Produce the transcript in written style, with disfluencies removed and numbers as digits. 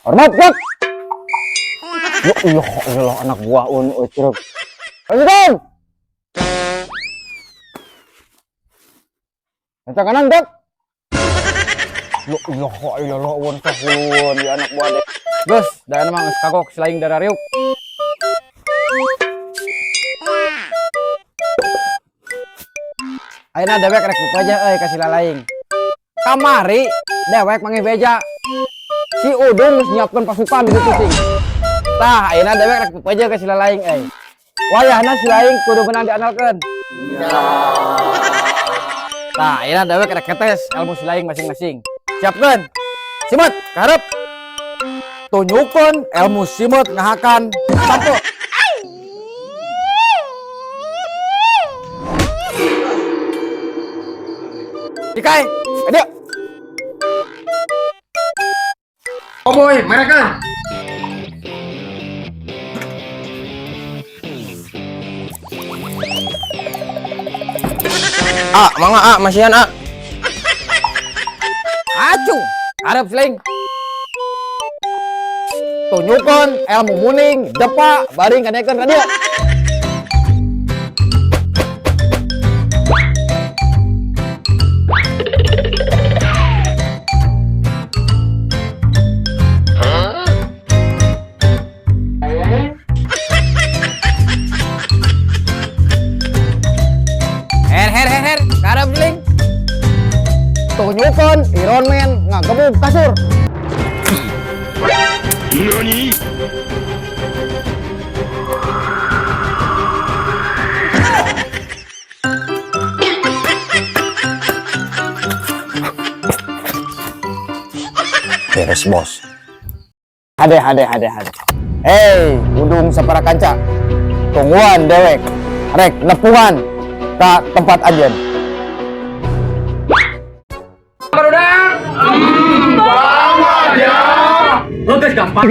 Hormat, gerak. Ya Allah, Allah anak buah un ucruk. Lanjutkan. Lencang kanan, gerak. Ya Allah, ya Allah, un sahulun ya anak buah deh. Geus, da mah geus kagok si laing darah riuk. Ayeuna dewek rek aja euy ka si lalaing. Kamari dewek manggih beja. Si Udung geus nyiapkeun pasukan di ditu cing. Tah, ayeuna dewek rek aja ka si lalaing euy. Wayahna si laing kudu menang diandalkeun. Tah, ayeuna dewek rek ngetes ilmu si laing masing-masing. Siapkeun. Simet, ka hareup. Tunjukkeun ilmu simet ngahakan sampo. Dikai, ayo. Oh boy, mereka. Ah, mangga ah, masihan ah. Acu, hareup seling. Tunjukkan ilmu muning, depa, baring kadekeun ka dieu. Her her her her, karep seling. Tunjukkan Iron Man ngagebug kasur. Nani? Beres, Bos. Hade hade hade hade. Hey, Udung sapara kanca. Tungguan dewek. Rek nepungan ka tempat ajen. Barudak. Banget ya. Geus gampang.